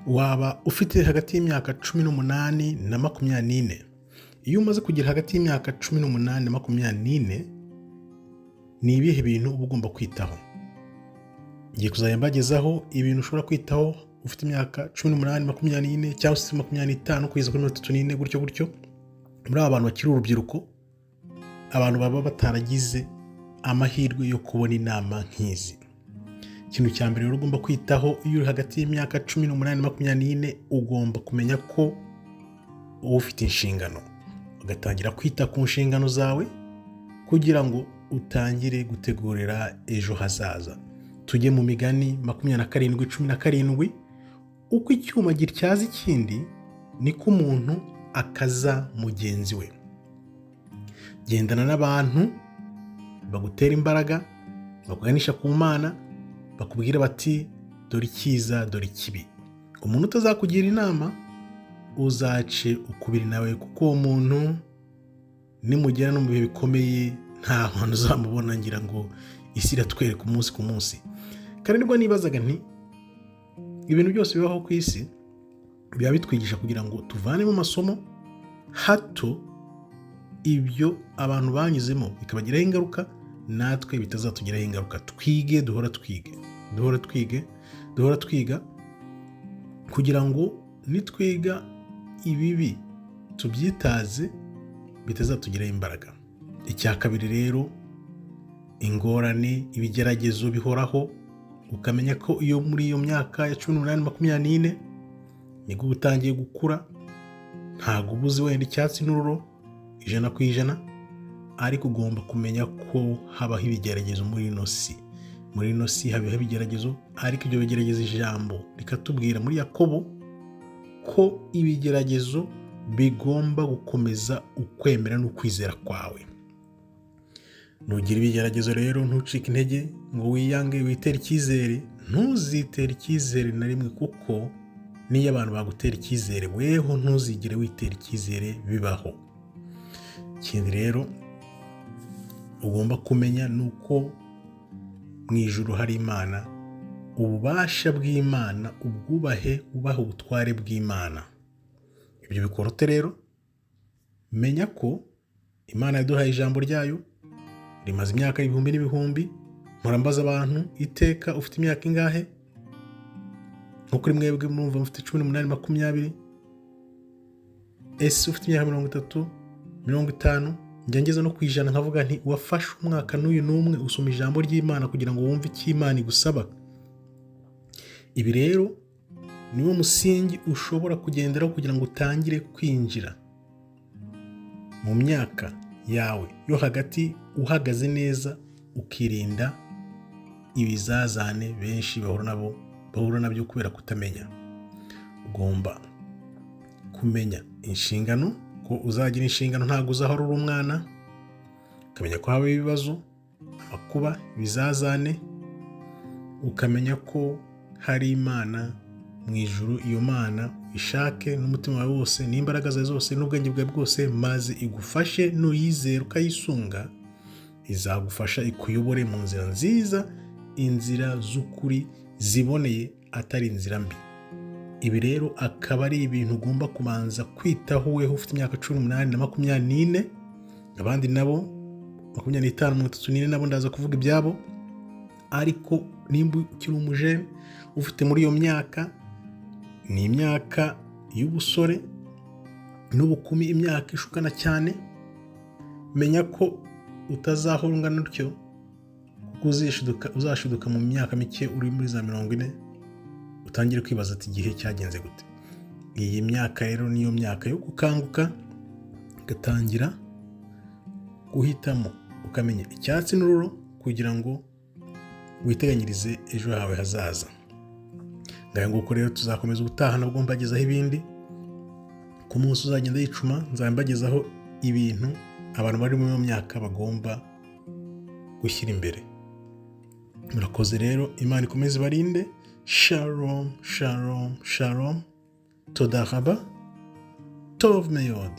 Waba ufite hagati y'imyaka 18 na 24. Iyo umaze kugera hagati y'imyaka 18 na 24, ni ibihe bintu uba ugomba kwitaho? Ngiye kuzajya mbagezaho ibintu ushobora kwitaho ufite imyaka 18, 24 cyangwa se 25 kugeza kuri 34, gutyo gutyo. Muri aba bantu bakiri urubyiruko, abantu baba bataragize amahirwe yo kubona inama nk'izi. Ikintu cya mbere rero ugomba kwitaho iyo uri hagati y'imyaka 18 na 24, ugomba kumenya ko uba ufite inshingano, ugatangira kwita ku nshingano zawe kugira ngo utangire gutegurira ejo hazaza. Tujye mu Migani 27:17: "Uko icyuma gityaza ikindi, niko umuntu akaza mugenzi we." Gendana n'abantu bagutera imbaraga, bakuganisha ku Mana, bakubwira bati: "Dore icyiza, dore ikibi." Umuntu utazakugira inama, uzace ukubiri nawe, kuko uwo muntu nimugera no mu bihe bikomeye nta hantu uzamubona. Ngira ngo isi iratwereka umunsi ku munsi. Kandi nibwo nibazaga nti: ibintu byose bibaho ku isi biba bitwigisha kugira ngo tuvanemo amasomo, hato ibyo abantu banyuzemo bikabagiraho ingaruka, natwe bitazatugiraho ingaruka. Twige, duhora twige, duhora twige, duhora twiga, kugira ngo nitwiga ibibi tubyitaze, bitazatugiraho imbaraga. Icya kabiri rero, ingorane, ibigeragezo bihoraho. Ukamenya ko iyo muri iyo myaka ya 18, 24 nibwo uba utangiye gukura. Ntabwo uba uzi wenda icyatsi n'ururo 100%, ariko ugomba kumenya ko habaho ibigeragezo muri ino si. Muri ino si habaho ibigeragezo, ariko ibyo bigeragezo, ijambo rikatubwira muri Yakobo ko ibigeragezo bigomba gukomeza ukwemera n'ukwizera kwawe. Nugira ibigeragezo rero, ntucike intege ngo wiyange, witere icyizere. Ntuzitere icyizere na rimwe, kuko n'iyo abantu bagutera icyizere, weho ntuzigere witera icyizere bibaho. Ikindi rero ugomba kumenya ni uko mu ijuru hari Imana. Ububasha bw'Imana ubwubahe, wubahe ubutware bw'Imana. Ibyo bikora ute rero? Menya ko Imana yaduhaye ijambo ryayo, rimaze imyaka ibihumbi n'ibihumbi. Mpora abantu iteka: ufite imyaka ingahe? Nko kuri mwebwe murumva mufite 18, 20. Ese ufite imyaka 30, 50, njya ngeze no ku 100, nkavuga nti: wafashe umwaka n'uyu n'umwe usoma ijambo ry'Imana kugira ngo wumve icyo Imana igusaba? Ibi rero niwo musingi ushobora kugenderaho kugira ngo utangire kwinjira mu myaka yawe yo hagati uhagaze neza, ukirinda ibizazane benshi bahura nabo, bahura nabyo kubera kutamenya. Ugomba kumenya inshingano, ko uzagira inshingano, ntabwo uzahora uri umwana. Ukamenya ko haba ibibazo, amakuba, ibizazane. Ukamenya ko hari Imana mu ijuru. Iyo Mana ishake n'umutima wawe wose n'imbaraga zawe zose n'ubwenge bwawe bwose, maze igufashe. Nuyizera ukayisunga, izagufasha, ikuyobore mu nzira nziza, inzira z'ukuri ziboneye, atari inzira mbi. Ibi rero akaba ari ibintu ugomba kubanza kwitaho weho ufite imyaka 18 na 24. Abandi nabo 25, 34, nabo ndaza kuvuga ibyabo. Ariko nimba ukiri umujene, ufite muri iyo myaka, ni imyaka y'ubusore n'ubukumi, imyaka ishukana cyane. Menya ko utazahora ungana utyo, kuko uzashiduka mu myaka mike uri muri za 40, utangire kwibaza ati: "Igihe cyagenze gute?" Iyi myaka rero niyo myaka yo gukanguka, ugatangira guhitamo, ukamenya icyatsi n'ururo kugira ngo witeganyirize ejo hawe hazaza. Ngaho nguko rero, tuzakomeza ubutaha nabwo mbagezaho ibindi. Ku munsi uzagenda yicuma, nzaba mbagezaho ibintu abantu bari muri iyo myaka bagomba gushyira imbere. Murakoze rero, Imana ikomeze ibarinde. Shalom, shalom, shalom, toda raba, tov meyod.